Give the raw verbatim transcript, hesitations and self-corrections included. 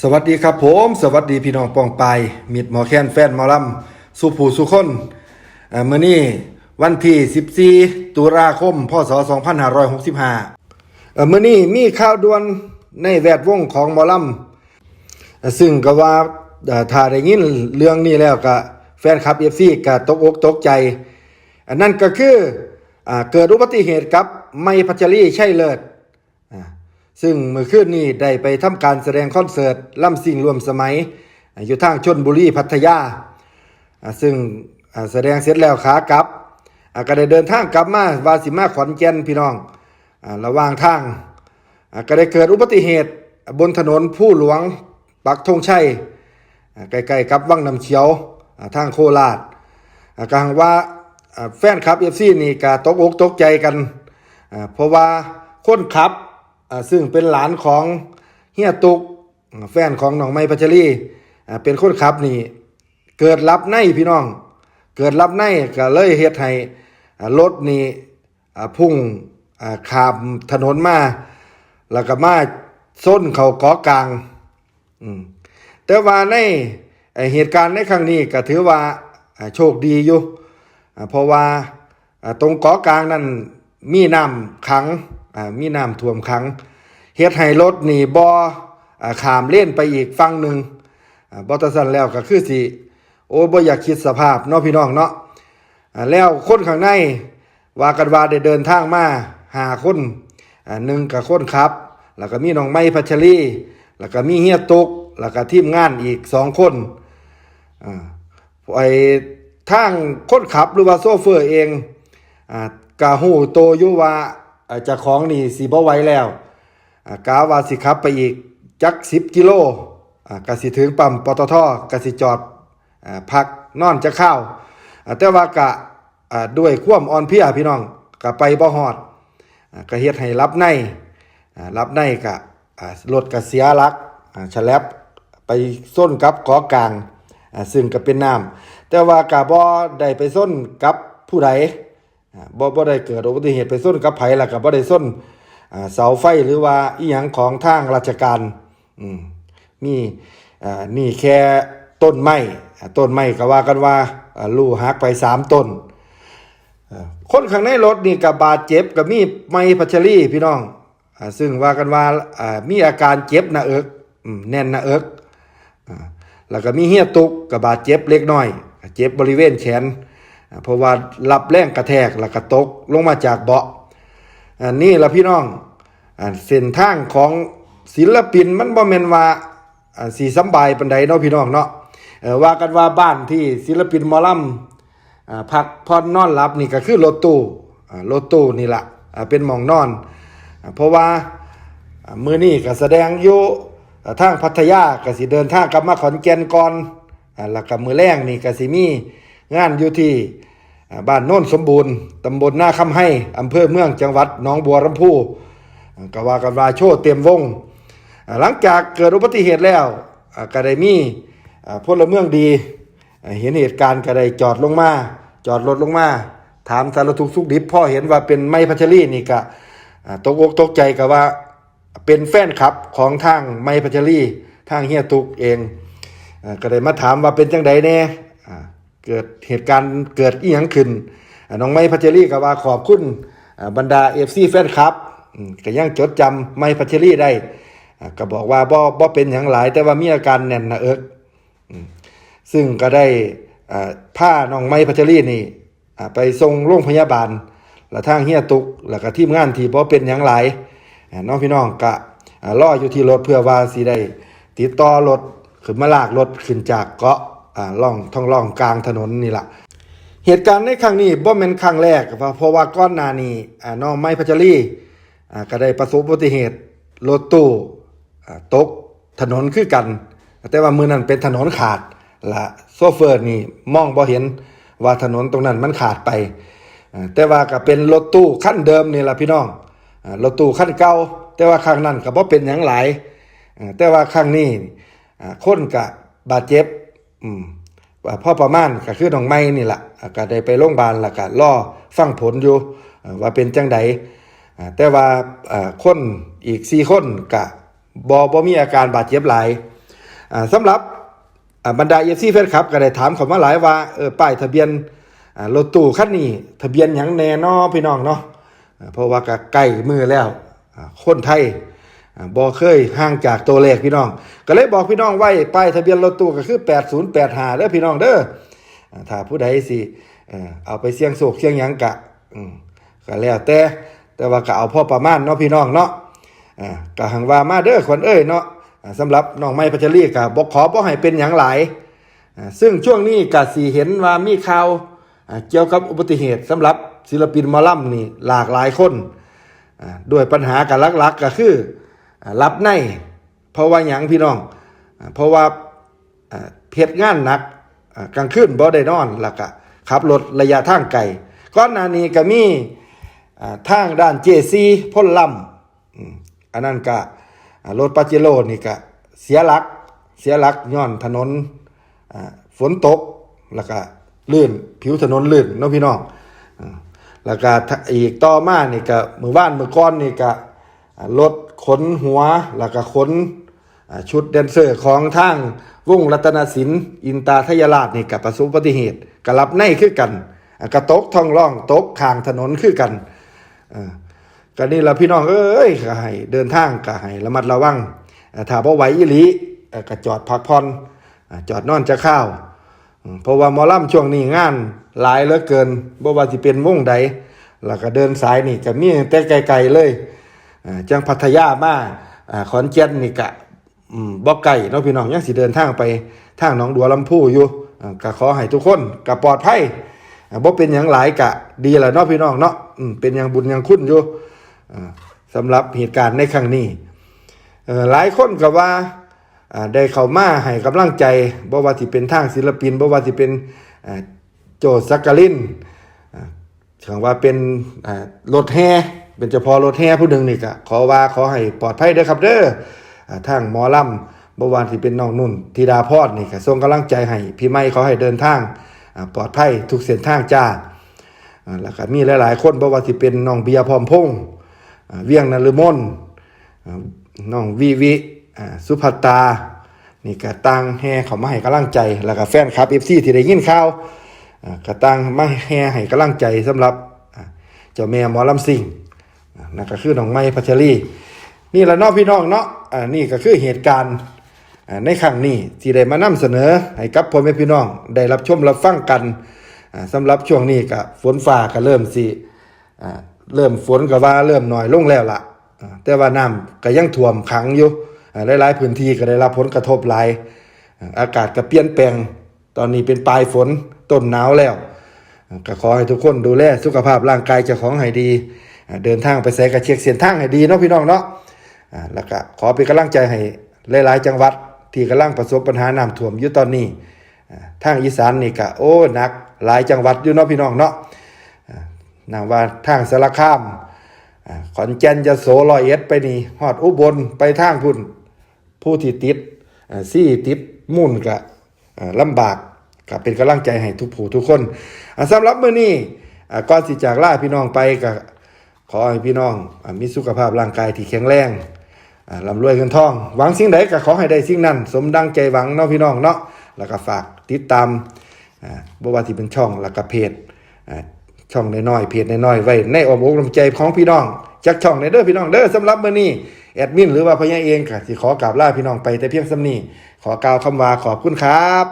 สวัสดีครับผม สวัสดีพี่น้องป้องปาย มิตรหมอแคน แฟนหมอลำ สู่ผู้สู่คน เอ่อ มื้อนี้วันที่ สิบสี่ ตุลาคม พ.ศ. สองพันห้าร้อยหกสิบห้า เอ่อ มื้อนี้มีข่าวด่วนในแวดวงของหมอลำ เอ่อ ซึ่งก็ว่า เอ่อ ถ้าได้ยินเรื่องนี้แล้วก็แฟนคลับ เอฟซี ก็ตกอกตกใจ อันนั้นก็คือ อ่า เกิดอุบัติเหตุกับไมค์ พัชรี ชัยเลิศ อ่า ซึ่งเมื่อคืนนี้ได้ไปทำการแสดงคอนเสิร์ตลำซิ่งร่วมสมัย อ่า อยู่ทางชลบุรี พัทยา อ่า ซึ่ง อ่า แสดงเสร็จแล้วขากลับ อ่า ก็ได้เดินทางกลับมา ว่าสิมาขอนแก่นพี่น้อง อ่า ระหว่างทาง อ่า ก็ได้เกิดอุบัติเหตุบนถนนภูหลวง ปักธงชัย อ่า ใกล้ๆกับวังน้ำเขียว อ่า ทางโคราช อ่า ก็หังว่า อ่า แฟนคลับ เอฟซี นี่ก็ตกอกตกใจกัน อ่า เพราะว่าคนขับ อ่า ซึ่งเป็นหลานของเฮียตุก อ่า แฟนของน้องไมค์ พัชรี อ่า เป็นคนขับนี่ เกิดหลับในพี่น้อง เกิดหลับในก็เลยเฮ็ดให้ อ่า รถนี่ อ่า พุ่ง อ่า ข้ามถนนมา แล้วก็มาชนเข้าเกาะกลาง อืม แต่ว่าใน เอ่อ เหตุการณ์ในครั้งนี้ก็ถือว่า อ่า โชคดีอยู่ อ่า เพราะว่า อ่า ตรงเกาะกลางนั่นมีน้ำขัง อ่า มีน้ำท่วมขัง เฮ็ดให้รถนี่บ่ อ่า ข้ามเลนไปอีกฝั่งหนึ่ง อ่า บ่ตัดสั้นแล้วก็คือสิ โอ้ย บ่อยากคิดสภาพเนาะพี่น้องเนาะ อ่า แล้วคนข้างใน ว่ากันว่าได้เดินทางมาห้าคน อ่า หนึ่งก็คนขับ แล้วก็มีน้องไมค์ พัชรี แล้วก็มีเฮียตุก แล้วก็ทีมงานอีกสองคน อ่า ไอ้ทางคนขับหรือว่าโชเฟอร์เอง อ่า ก็ฮู้โตอยู่ว่า อ่า เจ้าของนี่สิบ่ไหวแล้ว อ่า กะว่าสิขับไปอีกจักสิบกิโล อ่า ก็สิถึงปั๊ม ปตท ก็สิจอด อ่า พักนอนจักคราว อ่า แต่ว่ากะ อ่า ด้วยความอ่อนเพลียพี่น้อง กะไปบ่ฮอด อ่า กะเฮ็ดให้หลับใน อ่า หลับในกะ อ่า รถกะเสียหลัก อ่า ฉลับไปชนกับเกาะกลาง อ่า ซึ่งกะเป็นน้ำ แต่ว่ากะบ่ได้ไปชนกับผู้ใด อ่า บ่ บ่ได้เกิดอุบัติเหตุไปชนกับไผ แล้วกะบ่ได้ชน อ่า เสาไฟหรือว่าอิหยังของทางราชการ อืม มี อ่า นี่แค่ต้นไม้ อ่า ต้นไม้กะว่ากันว่า อ่า ลู่หักไปสามต้น อ่า คนข้างในรถนี่กะบาดเจ็บ กะมีไมค์ พัชรี พี่น้อง อ่า ซึ่งว่ากันว่า อ่า มีอาการเจ็บหน้าอก อืม แน่นหน้าอก อ่า แล้วกะมีเฮียตุกกะบาดเจ็บเล็กน้อย เจ็บบริเวณแขน อ่า เพราะว่ารับแรงกระแทกแล้วกะตกลงมาจากเบาะ อันนี้ล่ะพี่น้อง อ่า เส้นทางของศิลปินมันบ่แม่นว่า อ่า สิสำบายปานใดเนาะพี่น้องเนาะ เอ่อ ว่ากันว่าบ้านที่ศิลปินหมอลำ อ่า พักผ่อนนอนหลับนี่กะคือรถตู้ อ่า รถตู้นี่ล่ะ อ่า เป็นหม่องนอน อ่า เพราะว่า อ่า มื้อนี้กะแสดงอยู่ อ่า ทางพัทยากะสิเดินทางกลับมาขอนแก่นก่อน อ่า แล้วกะมื้อแลงนี่กะสิมีงานอยู่ที่ อ่า บ้านโนนสมบูรณ์ ตำบลนาคำไฮ อำเภอเมือง จังหวัดหนองบัวลำภู อ่า กะว่ากันว่าโชว์เต็มวง อ่า หลังจากเกิดอุบัติเหตุแล้ว อ่า กะได้มี อ่า พลเมืองดี อ่า เห็นเหตุการณ์กะได้จอดลงมา จอดรถลงมา ถามสารทุกข์สุขดิบ พอเห็นว่าเป็นไมค์ พัชรี นี่กะ อ่า ตกอกตกใจกะว่าเป็นแฟนคลับของทางไมค์ พัชรี ทางเฮียตุกเอง อ่า กะได้มาถามว่าเป็นจั่งใดแน่ อ่า เกิดเหตุการณ์เกิดอิหยังขึ้น อ่า น้องไมค์ พัชรี กะว่าขอบคุณ อ่า บรรดา เอฟซี แฟนคลับ อืม กะยังจดจำไมค์ พัชรี ได้ อ่า กะบอกว่าบ่ บ่เป็นหยังหลาย แต่ว่ามีอาการแน่นหน้าอก อืม ซึ่งกะได้ อ่า พาน้องไมค์ พัชรี นี่ อ่า ไปส่งโรงพยาบาล แล้วทางเฮียตุก แล้วกะทีมงานที่บ่เป็นหยังหลาย อ่า น้องพี่น้องกะ อ่า รออยู่ที่รถเพื่อว่าสิได้ติดต่อรถขึ้นมาลากรถขึ้นจากเกาะ อ่า ร่อง ท้องร่องกลางถนนนี่ล่ะ เหตุการณ์ในครั้งนี้บ่แม่นครั้งแรก เพราะ เพราะว่าก่อนหน้านี้ อ่า น้องไมค์ พัชรี อ่า กะได้ประสบอุบัติเหตุรถตู้ อ่า ตกถนนคือกัน แต่ว่ามื้อนั้นเป็นถนนขาด และโชเฟอร์นี่มองบ่เห็นว่าถนนตรงนั้นมันขาดไป อ่า แต่ว่ากะเป็นรถตู้คันเดิมนี่ล่ะพี่น้อง อ่า รถตู้คันเก่า แต่ว่าครั้งนั้นกะบ่เป็นหยังหลาย อ่า แต่ว่าครั้งนี้ อ่า คนกะบาดเจ็บ อืม อ่า พอประมาณกะคือน้องไมค์นี่ล่ะ อ่า กะได้ไปโรงพยาบาล แล้วกะรอฟังผลอยู่ อ่า ว่าเป็นจั่งใด อ่า แต่ว่า อ่า คนอีกสี่คนกะบ่ บ่มีอาการบาดเจ็บหลาย อ่าสำหรับอ่าบรรดา เอฟซี แฟนคลับก็ได้ถามเข้ามาหลายว่าเออป้ายทะเบียนอ่ารถตู้คันนี้ทะเบียนหยังแน่เนาะพี่น้องเนาะอ่าเพราะว่าก็ใกล้มือแล้วอ่าคนไทยอ่าบ่เคยห่างจากตัวเลขพี่น้อง ก็เลยบอกพี่น้องไว้ป้ายทะเบียนรถตู้ก็คือแปดศูนย์แปดห้าเด้อพี่น้องเด้ออ่าถ้าผู้ใดสิเอ่อเอาไปเสี่ยงโชคเสี่ยงหยังกะอืมก็แล้วแต่แต่ว่าก็เอาพอประมาณเนาะพี่น้องเนาะอ่าก็หังว่ามาเด้อขวัญเอ้ยเนาะอ่าสำหรับน้องไม้พัชรีก็บ่ขอบ่ให้เป็นหยังหลายอ่าซึ่งช่วงนี้ก็สิเห็นว่ามีข่าวอ่าเกี่ยวกับอุบัติเหตุสำหรับศิลปินหมอลำนี่หลากหลายคนอ่าด้วยปัญหากันหลักๆก็คืออ่าหลับใน เพราะว่าหยังพี่น้องอ่าเพราะว่าอ่าเฮ็ดงานหนักอ่ากลางคืนบ่ได้นอน แล้วก็ขับรถระยะทางไกล ก่อนหน้านี้ก็มีอ่าทางด้านเจซีพลลำอืมอันนั้นก็อ่ารถปาเจโร่นี่ก็เสียหลัก เสียหลักย้อนถนนอ่าฝนตก แล้วก็ลื่น ผิวถนนลื่นเนาะพี่น้องอ่าแล้วก็อีกต่อมานี่ก็มื้อวานมื้อก่อนนี่ก็ อ่ารถขนหัว แล้วก็ขนอ่าชุดแดนเซอร์ของทางวงรัตนศิลป์อินตาทยราชนี่ก็ประสบอุบัติเหตุก็หลับในคือกันอ่าก็ตกท้องร่องตกข้างถนนคือกันอ่าก็นี่ละพี่น้องเอ้ยก็ให้เดินทางก็ให้ระมัดระวังอ่าถ้าบ่ไหวอีหลีอ่าก็จอดพักผ่อนอ่าจอดนอนจะข้าว อืมเพราะว่าหมอลำช่วงนี้งานหลายเหลือเกินบ่ว่าสิเป็นวงใด แล้วก็เดินสายนี่ก็มีตั้งแต่ไกลๆเลยอ่าจังพัทยามาอ่าขอนแก่นนี่ก็อืมบ่ไกลเนาะพี่น้องยังสิเดินทางไปทางหนองบัวลำภูอยู่อ่าก็ขอให้ทุกคนก็ปลอดภัยอ่าบ่เป็นหยังหลายก็ดีแล้วเนาะพี่น้องเนาะอืมเป็นหยังบุญหยังคุณอยู่อ่าสำหรับเหตุการณ์ในครั้งนี้เอ่อหลายคนก็ว่า อ่าได้เข้ามาให้กำลังใจบ่ว่าสิเป็นทางศิลปินบ่ว่าสิเป็นอ่าโจสักกลินอ่าถือว่าเป็นอ่ารถแห่เป็นเจ้าพ่อรถแห่ผู้หนึ่งนี่ก็ขอว่าขอให้ปลอดภัยเด้อครับเด้ออ่าทางหมอลำบ่ว่าสิเป็นน้องนุ่นธิดาพรนี่ก็ส่งกำลังใจให้พี่ไม้ขอให้เดินทางอ่าปลอดภัยทุกเส้นทางจ้าอ่าแล้วก็มีหลายๆคนบ่ว่าสิเป็นน้องเบียร์พร้อมพงษ์อ่าเวียงนฤมล อ่าน้องวิวิอ่าสุภัตตา นี่ก็ต่างแห่เข้ามาให้กำลังใจ แล้วก็แฟนคลับ เอฟซี ที่ได้ยินข่าวอ่าก็ต่างมาแห่ให้กำลังใจสำหรับอ่าเจ้าแม่หมอลำซิ่งอ่านั่นก็คือน้องไม้พัชรีนี่แหละเนาะพี่น้องเนาะอ่านี่ก็คือเหตุการณ์อ่าในครั้งนี้ที่ได้มานำเสนอให้กับพ่อแม่พี่น้องได้รับชมรับฟังกันอ่าสำหรับช่วงนี้ก็ฝนฟ้าก็เริ่มสิ อ่าเริ่มฝนก็ว่าเริ่มน้อยลงแล้วล่ะอ่าแต่ว่าน้ำก็ยังท่วมขังอยู่อ่าหลายๆพื้นที่ก็ได้รับผลกระทบหลายอ่าอากาศก็เปลี่ยนแปลง ตอนนี้เป็นปลายฝนต้นหนาวแล้วอ่าก็ขอให้ทุกคนดูแลสุขภาพร่างกายเจ้าของให้ดีอ่าเดินทางไปไสก็เช็คเส้นทางให้ดีเนาะพี่น้องเนาะอ่าแล้วก็ขอเป็นกำลังใจให้หลายๆจังหวัดที่กำลังประสบปัญหาน้ำท่วมอยู่ตอนนี้อ่าทางอีสานนี่ก็โอ้หนักหลายจังหวัดอยู่เนาะพี่น้องเนาะอ่า นับว่าทางสารคามอ่าขอนแก่นยโสร้อยเอ็ดไปนี่ฮอดอุบลไปทางพุ้นผู้ที่ติดอ่าซี่ติดมุ่นก็อ่าลำบากก็เป็นกำลังใจให้ทุกผู้ทุกคนอ่าสำหรับมื้อนี้อ่าก่อนสิจากลาพี่น้องไปก็ขอให้พี่น้องอ่ามีสุขภาพร่างกายที่แข็งแรงอ่าร่ำรวยเงินทอง หวังสิ่งใดก็ขอให้ได้สิ่งนั้น สมดังใจหวังเนาะพี่น้องเนาะแล้วก็ฝากติดตาม อ่าบ่ว่าสิเป็นช่องแล้วก็เพจอ่าช่องน้อยๆเพจน้อยๆไว้ในอ้อมอกอ้อมใจของพี่น้องจักช่องแหน่เด้อพี่น้องเด้อสำหรับมื้อนี้แอดมินหรือว่าพ่อใหญ่เองก็สิขอกราบลาพี่น้องไปแต่เพียงส่ำนี้ขอกล่าวคำว่าขอบคุณครับ